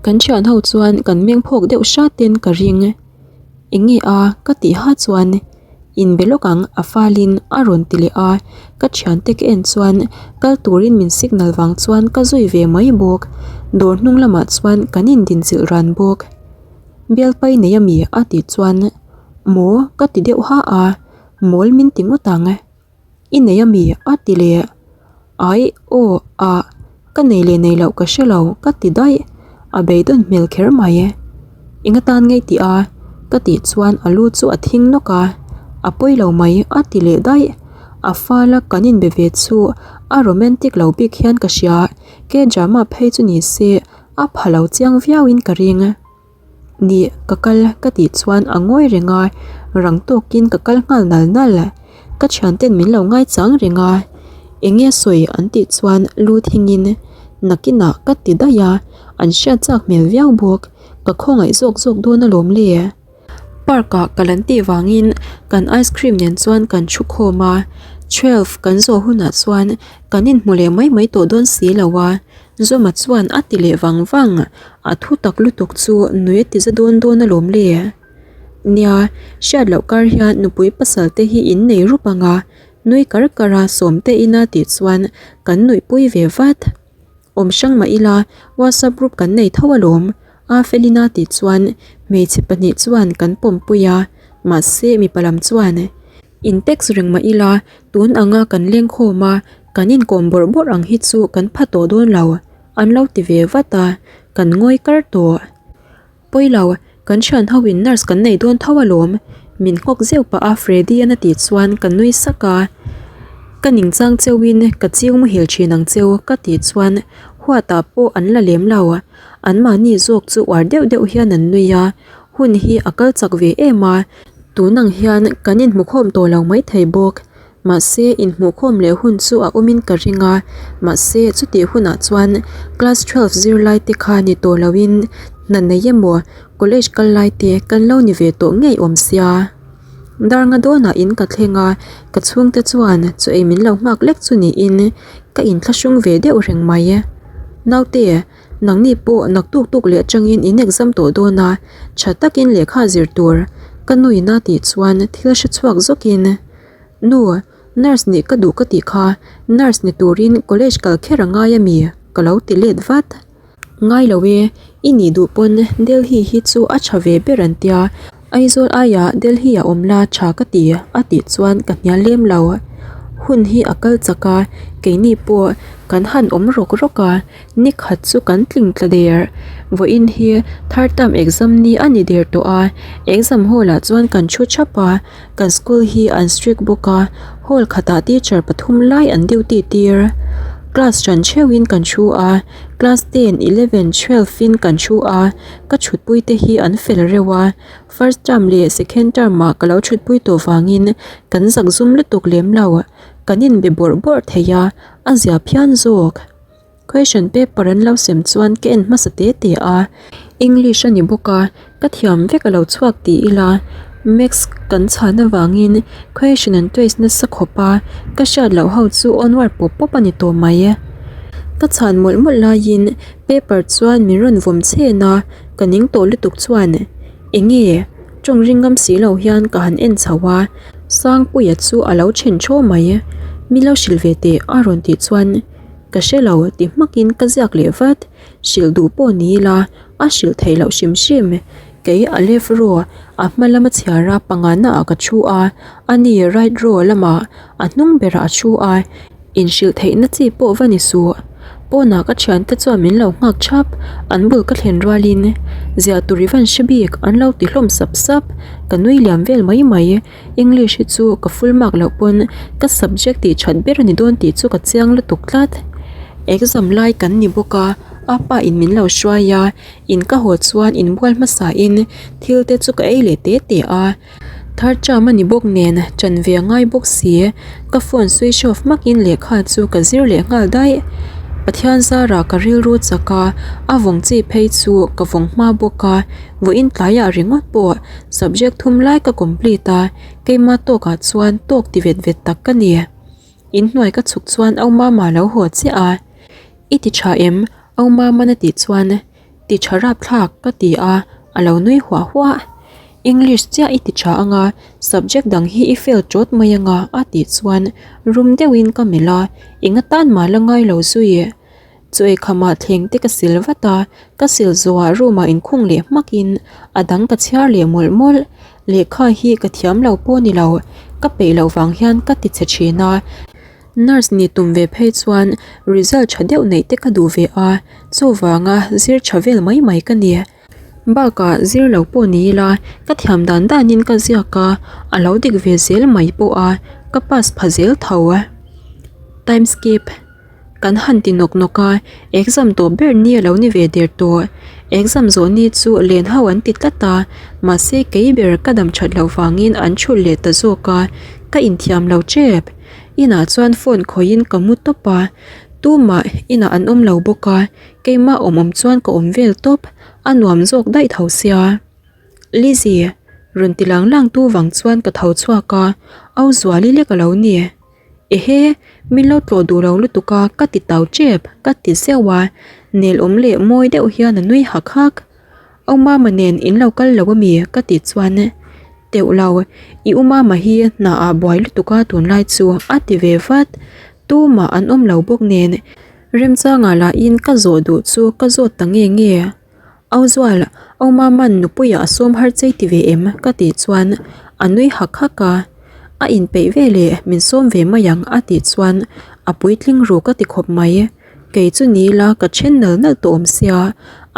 Speaker 1: Kan thian ho chuan kan meng phawk deuh hratin ka ring. Enge a? Ka tih ha chuan In be lawk ang a falin a rawn ti leh a, ka thiante ka en chuan kal turin min signal vang chuan ka zui ve mai bawk. Dawr hnung lamah chuan kan indinchilh ran bawk. Bialpai nei ami a tih chuan maw ka ti deuh ha a, mawl min ti ngawt ang. I nei ami? A ti leh. Ai, aw, ah, ka nei leh nei loh ka hre lo, ka ti daih. A beidawn hmel kher mai. Eng atan ngei tih a? Ka tih chuan a lu chu a thing nawk a. A pawi lo mai, a ti leh daih. A fala kan inbe ve chu a romantic lo bik hian ka hria. K-drama phei chu ni se a pha lo chiang viauin ka ring. Nih, ka kal ka tih chuan a ngawi reng a, rang tawkin ka kal nghal nal nal. Ka thianten min lo ngaichang reng a, eng nge sawi an tih chuan lu thingin nakinah ka ti daih a, an hriat chak hmel viau bawk, ka khawngaih zawk zawk dawn alawm le. Park ah ka lan tih vangin kan ice cream nen chuan kan thu khawm a, twelve kan zawh hunah chuan kan inhmu leh mai mai tawh dawn si lo a, Zawma chuan a ti leh vang vang, a thu tak lutuk chu nui a ti za dawn dawn alawm le. Nia, hriat loh kar hian nupui pasal te hi in nei rup ang a, nui kar kar a sawm te ina tih chuan kan nuihpui ve vat. Awm hrang mah ila WhatsApp group kan nei tho alawm, a Felina tih chuan hmeichhe pahnih chuan kan pawmpui a, mahse mipa lam chuan. In text reng mah ila, tun anga kan lengkhawm a, kan inkawm bawrh bawrh ang hi chu kan pha tawh dawn lo. An lo ti ve vat a, kan ngawi kar tawh. Pawi lo, kan thian ho in nurse kan nei dawn tho alawm, min nghawk zeuh pah a Freddy an a tih chuan ka nui sak a, ka ning chang cheu in ka chiu muhil thin ang cheu ka tih chuan huatah pawh an la lem lo, an mahni zawk chu uar deuh deuh hian an nui a, hun hi a kal chak ve em a, tun ang hian kan inhmukhawm tawh lo maithei bawk. Mahse, inhmuhkhawm leh hun chu a awmin ka ring a, mahse, chutih hunah chuan class twelve zirlai te kha ni tawh loin hna nei emaw college kal lai te kan lo ni ve tawh ngei awm sia. Darnga dawnah in ka thleng a, ka chhungte chuan chaw ei min lo nghak lek chu niin ka inthlahrung ve deuh reng mai. Naute, nangni pawh naktuk tuk leh atangin in exam tawh dawn a, tha takin lehkha zir tur ka nuina tih chuan thil hre chhuak zawkin Nu, nurse nih ka duh ka tih kha, nurse ni turin college kal kher a ngai ami? Ka lo ti let vat. Ngai lo e, i nih duh pawn Delhi hi chu a tha ve ber an tia, Aizawl aiah Delhi a awm la tha ka ti a tih chuan ka hnial lem lo. Hun hi a kal chak a, keini pawh kan han awm rawk rawk a, ni khat chu kan tling tla der. Vawiin hi third term exam ni a ni der tawh a, exam hall ah chuan kan thu thap a, Kan school hi an strict bawk a, hall khatah teacher pathum lai an duty tir. Class ṭan theuhin kan thu a, class ten, eleven, twelve in kan thu a, ka thutpui te hi an fel reuh a, first term leh second term ah ka lo thutpui tawh vangin kan zak zum lutuk lem lo, kan inbe bawrh bawrh thei a, a zia phian zawk. Question paper an lo sem chuan ka en hmasa te te a, English a ni bawk a, ka thiam vek a lo chhuak ti ila, Maths kan chhan avangin question an test nasa khawp a, ka hriat loh ho chu onward pawp pawp a ni tawh mai. Ka chhan mawlh mawlh laiin paper chuan min rawn vawm chhen a, ka ning tawh lutuk chuan eng nge tawng ring ngam si lo hian ka han en chho a, Sangpuia chu a lo then thaw mai, min lo hrilh ve teh a rawn tih chuan. Ka hre lo ti hmakin ka ziak leh vat, hrilh duh pawh ni ila a hrilh theih loh hrim hrim. Kei a left row a hma lama chhiar a pangana ah ka thu a, ani right row lamah a hnung berah a thu a, inhrilh theihna chi pawh va ni suh. Pawnah ka thiante chuan min lo nghak thap, an bul ka thlen rualin ziah tur i van hre bik an lo ti hlawm sap sap, ka nui liam vel mai mai. English hi chu ka full mark loh pawn ka subject tih that ber a ni dawn tih chu ka chiang lutuk tlat. Exam lai kan ni bawk a, a pa in min lo hruai a, in ka haw chuan inbual hmasa in thil te chu ka ei leh te te a. Third term a ni bawk nen ṭan ve a ngai bawk si, ka phone switch off hmak in lehkha chu ka zir leh nghal daih. Pathian zarah ka rilru chak a, a vawng chi phei chu ka vawng hma bawk a. Vawiin tlaiah ringawt pawh subject thum lai ka complete a, keima tawkah chuan tawk ti vet vet tak ka ni. Inhnuai ka chhuk chuan Au Mama lo haw chiah a, I ti tha em? Au Mama'n a tih chuan ti tha rapthlak ka ti a, a lo nui huah huah. English chiah i ti tha anga, subject dang hi i fail tawt mai anga a tih chuan rum deuhin ka melh a, eng atan mah la ngai lo zui. Chaw khamah thleng te ka sil vat a, ka sil zawhah room ah inkhung leh hmakin a dang ka chhiar leh mawlh mawlh. Lehkha hi ka thiam lo pawh ni lo, ka peih loh vang hian ka ti chhe thin a. Nurse ni tum ve phei chuan result tha deuh neih te ka duh ve a, chuvanga zir tha vel mai mai ka ni. Bakah zir lo pawh ni ila ka thiam dan danin ka ziak a, a lo dik ve zel mai pawh a, ka pass pha zel tho. Time skip. Kan han ti nawk nawk a, exam tawp ber ni a lo ni ve der tawh. Exam zawh ni chu len ho an ti tlat a, mahse kei ber ka dam that loh vangin an thulh leh ta zawk a, ka inthiam lo tep. Inah chuan phone khawihin ka mu tawp a, tumah inah an awm lo bawk a, keimah awm awm chuan ka awm vel tawp, a nuam zawk daih tho sia. Lizzy, rawn ti lang lang tu vang chuan ka tho chhuak a, Au Zuali lek a lo ni. Ehe, min lo tlawh duh lo lutuk a ka ti tau tep, ka ti zeuh a, nel awm leh mawi deuh hian a nui hak hak. Au mama nen in lo kal lo ami ka tih chuan teuh lo, i u mama hi hna ah buai lutuk a tunlai chu a ti ve vat, tumah an awm lo bawk nen remchangah lahin ka zawh duh chu ka zawt ta nge nge. Au Zual, Au Mama'n nupuiah a sawm har chei ti ve em? ka tih chuan a nui hak hak a, a inpeih ve leh min sawm ve mai ang a tih chuan a puitling ru ka ti khawp mai. Kei chu ni ila ka then nal nal tawh awm sia,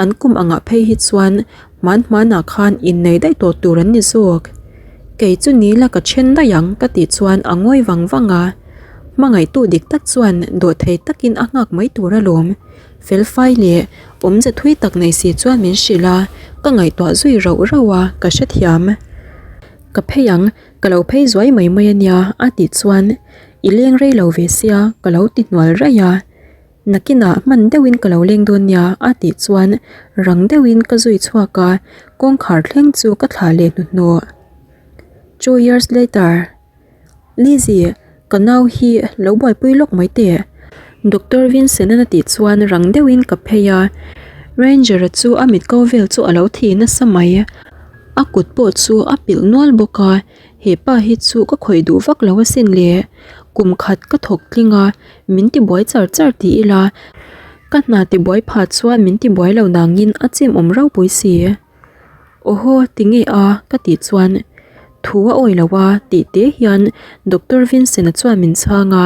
Speaker 1: an kum angah phei hi chuan hman hmanah khan innei daih tawh tur an ni zawk. Kei chu ni ila ka then daih ang ka tih chuan a ngawi vang vang a. Hmangaihtu dik tak chuan dawhthei takin a nghak mai tur alawm. Felfai leh awmze thui tak nei si chuan min hrilh a, ka ngaihtuah zui rauh rauh a, ka hrethiam. Ka phei ang, ka lo phei zuai mai mai a nia a tih chuan I leng rei lo ve sia ka lo ti hnual raih a, nakinah hman deuhin ka lo leng dawn nia a tih chuan rang deuhin ka zui chhuak a, kawngkhar thleng chu ka thlah leh hnuhnawh. Two years later. Lizzy, ka nau hi lo buaipui lawk mai teh. Doctor Vincent-an a tih chuan rang deuhin ka phei a, Ranger-a chu a mit ko vel chu a lo thi nasa mai. A kut pawh chu a pilh nual bawk a, he pa hi chu ka khawih duh vak lo asin le. Kum khat ka thawk tling a, min ti buai char char ti ila, ka hna ti buai phah chuan min ti buai lo nangin a chim awm ropui si. Awhaw ti nge a ka tih chuan thu a awi lo a tih te hian Doctor Vincent-a chuan min chhang a,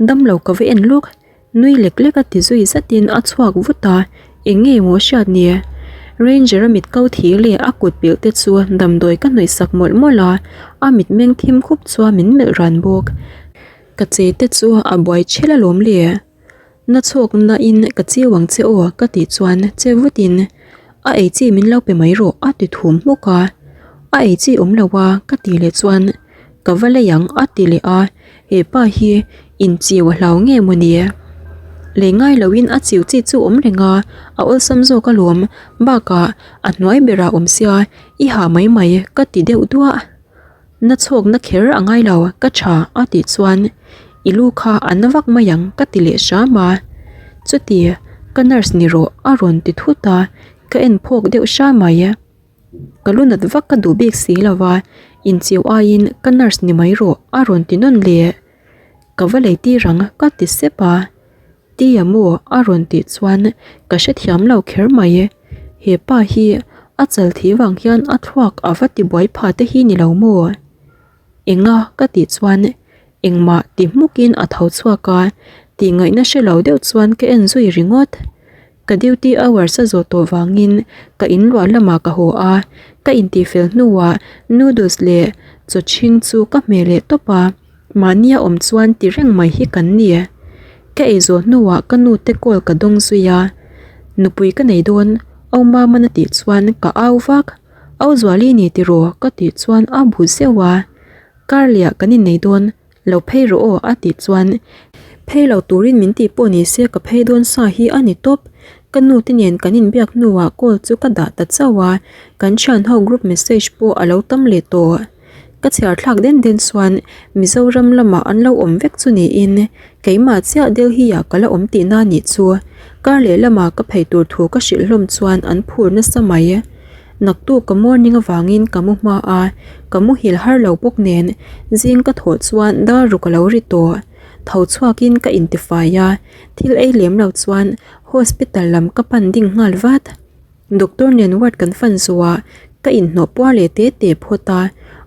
Speaker 1: damlo ka va en lawk. Nui lek lek a ti zui zatin a chhuak vut a, eng nge maw hriat ni? Ranger a mit ko thi leh a kut pilh te chu damdawi ka hnawih sak mawlh mawlh a, a mit meng thim khup chuan min melh ran bawk. Ka che te chu a buai chhel alawm le. Na chhawk na in ka chiu ang che aw ka tih chuan che vutin a ei chi min lo pe mai rawh a ti thum hmuk a, a ei chi awm lo a ka tih leh chuan ka va lei ang a ti leh a. He pa hi inchiu a hlau nge maw ni? Lei ngai loin a chiu chi chu awm reng a, a awlsam zawk alawm. Bakah a hnuai berah awm sia i ha mai mai ka ti deuh duah. Na chhawkna kher a ngai lo ka tha a tih chuan i lu kha a na vak mai ang ka ti leh hram a. Chuti ka nurse ni rawh a rawn ti thut a, ka en phawk deuh hra mai. Ka lu nat vak ka duh bik si lo va, inchiu aiin ka nurse ni mai rawh a rawn ti nawn leh. Ka va lei tir ang ka ti sep a, Tia maw a rawn tih chuan ka hrethiam lo kher mai. He pa hi a chal thih vang hian a thluak a va ti buai pha te hi ni lo maw? Enga ka tih chuan engmah ti hmukin a tho chhuak a, tih ngaihna hre lo deuh chuan ka en zui ringawt. Ka duty hours a zawh tawh vangin ka inluah lamah ka haw a, ka intihfel hnuah noodles leh chaw chhing chu ka hmeh leh tawp a, mahnia awm chuan ti reng mai hi kan ni. Ka ei zawh hnuah ka nu te call ka dawng zui a, nupui ka nei dawn au Maman a tih chuan ka au vak, au Zuali ni tiraw ka tih chuan a bu zeuh a, kar leh ah kan innei dawn. Lo phei rawh aw a tih chuan phei lo turin min tih pawh ni se ka phei dawn sa hi a ni tawp. Ka nu te nen kan inbiak hnuah call chu ka dah ta chauh a, kan thian ho group message pawh a lo tam leh tawh. Ka chhiar thlak den den chuan Mizoram lamah an lo awm vek chu niin keimah chiah Delhi ah ka la awm tihna nih chu. Kar leh lamah ka phei tur thu ka hrilh hlawm chuan an phur nasa mai. Naktuk ka morning avangin ka mu hma a, ka muhil har lo bawk nen zing ka thawh chuan dar ruk a lo ri tawh. Tho chhuakin ka intifai a, thil ei lem lo chuan hospital lam ka pan ding nghal vat. Doctor nen ward kan fan zuah ka inhnawh puar leh te te phawt a,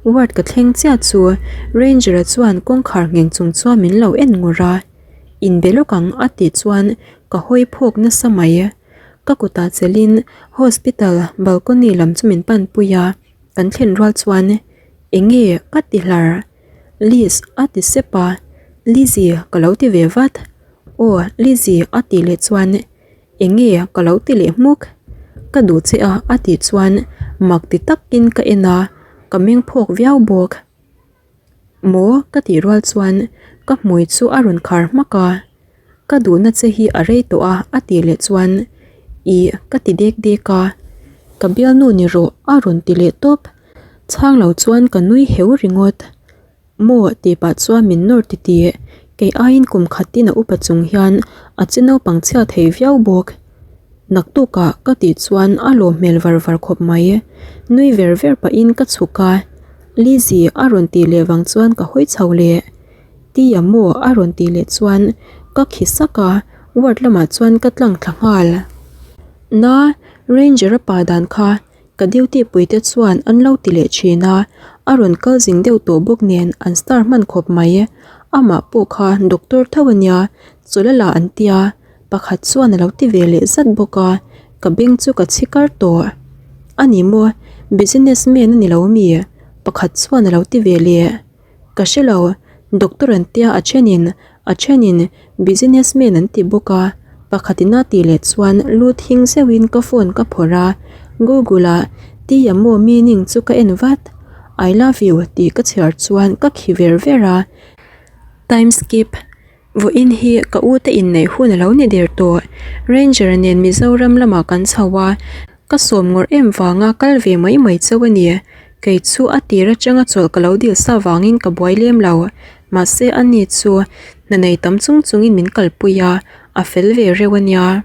Speaker 1: ward ka thleng chiah chu Ranger-a chuan kawngkhar ngheng chung chuan min lo en ngur a, Inbe lawk ang a tih chuan ka hawi phawk nasa mai. Ka kutah chelhin hospital balcony lam chu min panpui a, kan thlen rual chuan eng nge ka ti hlar? Liz a ti sep a, Lizzy ka lo ti ve vat. Aw Lizzy a tih leh chuan eng nge ka lo ti leh hmuk? Ka duh che a a tih chuan mak ti takin ka en a, ka meng phawk viau bawk. Maw? Ka tih rual chuan ka hmui chu a rawn khar hmak a, Ka duhna che hi a rei tawh a a tih leh chuan Ih ka ti dek dek a, Ka bialnu ni rawh a rawn ti leh tawp. Chhang lo chuan ka nui heu ringawt. Maw? Tih pah chuan min nawr ti tih, kei aiin kum khatin a upa chung hian a che naupang chhia thei viau bawk. Naktukah ka tih chuan a lawm hmel var var khawp mai. Nui ver ver pahin ka chhuk a, Lizzy a rawn tih leh vang chuan ka hawi chho leh. Tia maw a rawn tih leh chuan ka khi sak a, ward lamah chuan ka tlang thla nghal. Na, Ranger-a pa dan kha ka duty pui te chuan an lo ti leh thin a, a rawn kal zing deuh tawh bawk nen an star hman khawp mai. Amah pawh kha doctor tho a nia, chawlh a la an tia. Pakhat chuan a lo ti ve leh zat bawk a, ka beng chu ka chhi kar tawh. A ni maw? Business man a ni lo mi? Pakhat chuan a lo ti ve leh. Ka hre lo, doctor an tia a thenin a thenin business man an ti bawk a, pakhatin a tih leh chuan lu thing zeuhin ka phone ka phawrh a, google ah Tia maw meaning chu ka en vat, I love you tih ka chhiar chuan ka khi ver ver a, time skip. Vawiin hi ka u te inneih hun a lo ni der tawh. Ranger nen Mizoram lamah kan chho a, ka sawm ngawrh em vanga kal ve mai mai chauh a ni. Kei chu a tir atanga chawlh ka lo dil sa vangin ka buai lem lo. Mahse ani chu hna nei tam chung chungin min kalpui a, a fel ve reuh a nia.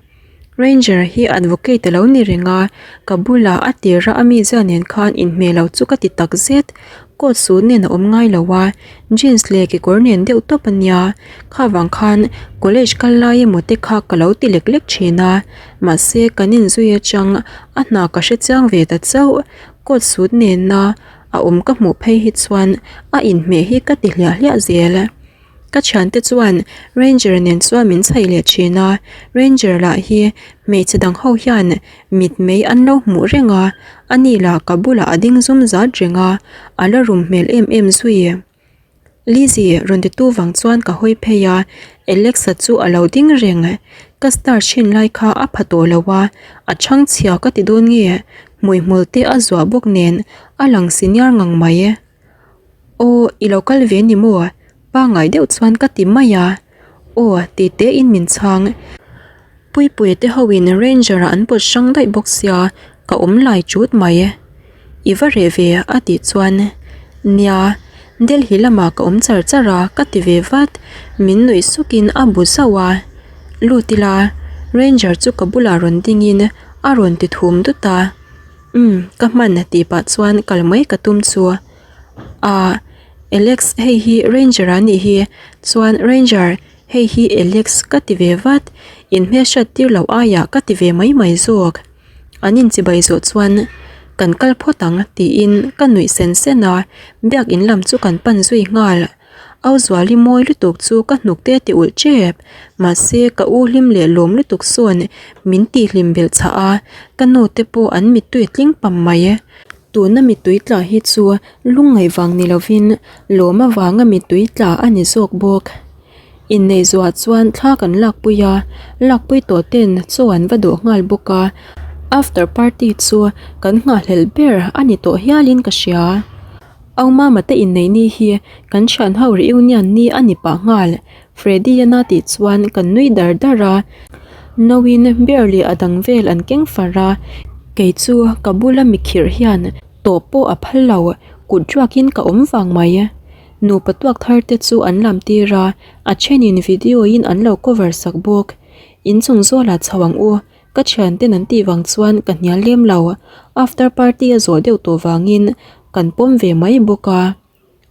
Speaker 1: Ranger hi advocate a lo ni reng a, ka bulah a tira a mizia nen khan inhmeh lo chu ka ti tak zet. Coat suit nen a awm ngai lo a, jeans leh kekawr nen deuh tawp a nia. Kha vang khan college kal lai emaw te kha ka lo ti lek lek thin a, mahse kan inzui atang a hna ka hre chiang ve ta chauh. Coat suit nena a awm ka hmuh phei hi chuan a inhmeh hi ka ti hliah hliah zel. Ka thiante chuan Ranger nen chuan min chhaih leh thin a, Ranger lah hi hmeichhe dang ho hian mitmei an lo hmuh reng a, ani lah ka bulah a ding zum zat reng a, a la rum hmel em em zui. Lizzy rawn titu vang chuan ka hawi phei a, Alexa chu a lo ding reng, ka star chhin lai kha a pha tawh lo a, a chhangchhia ka ti dawn nge, hmuihmul te a zuah bawk nen a lang senior ngang mai. Aw, i lo kal ve ni maw? Pangngai deuh chuan ka ti mai a. Aw, ti tein min chhang. Puipuia te hoin Ranger ah an pawt hrang daih bawk sia, ka awm lai chut mai. I va reh ve a tih chuan, Nia, Delhi lamah ka awm char char a ka ti ve vat. Min nuih sukin a bu zauh a. Lut ila, Ranger chu ka bulah rawn dingin a rawn ti thum dut a. Umm, ka hman tih pah chuan kal mai ka tum chu. Ahh, Alex hei hi Ranger a nih hi, chuan Ranger hei hi Alex ka ti ve vat, inhmelhriat tir loh aiah ka ti ve mai mai zawk. An inchibai zawh chuan kan kal phawt ang tiin ka nuih sen sen a, biakin lam chu kan pan zui nghal. Auzuali mawi lutuk chu ka hnuk te ti ulh tep, mahse ka u hlim leh lawm lutuk sawn min tih hlim belh chhah a, ka nu te pawh an mittui a tling pam mai. Tuna mittui tla hi chu lungngaih vang ni lovin lawm avanga mittui tla a ni zawk bawk. Inneih zuah chuan thla kan lakpui a, lakpui tawh ten chaw an va dawh nghal bawk a, after party chu kan nghahhlelh ber a ni tawh hialin ka hria. Au mama te inneih ni hi kan thian ho reunion ni a ni pah nghal, Freddy a na tih chuan kan nui dar dar a, Nauin beer leh a dang vel an keng far a, kei chu ka bula mi khirh hian tawh pawh a phal lo, kut ruakin ka awm vang mai. Nupa tuak thar te chu an lam tir a, a thenin video in an lo cover sak bawk. Inchung zawlah chho ang u, Ka thianten an tih vang chuan ka hnial lem lo, after party a zawh deuh tawh vangin kan pawm ve mai bawk a.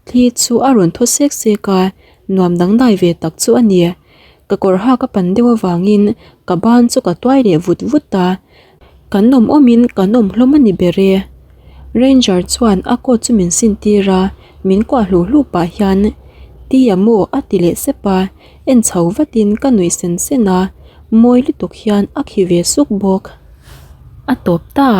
Speaker 1: Thli chu a rawn thaw sek sek a, nuam dangdai ve tak chu a ni. Ka kawr hak a pan deuh avangin ka ban chu ka tuai leh vut vut a, kan awm awmin kan awm hlawm a ni ber e. Ranger chuan a coat chu min sin tir a, min kuah hlu hlu pah hian, Tia maw? a ti leh sep a, en chho vatin ka nuih sen sen a. Mawi lutuk hian a khi ve suk bawk. A tawp ta.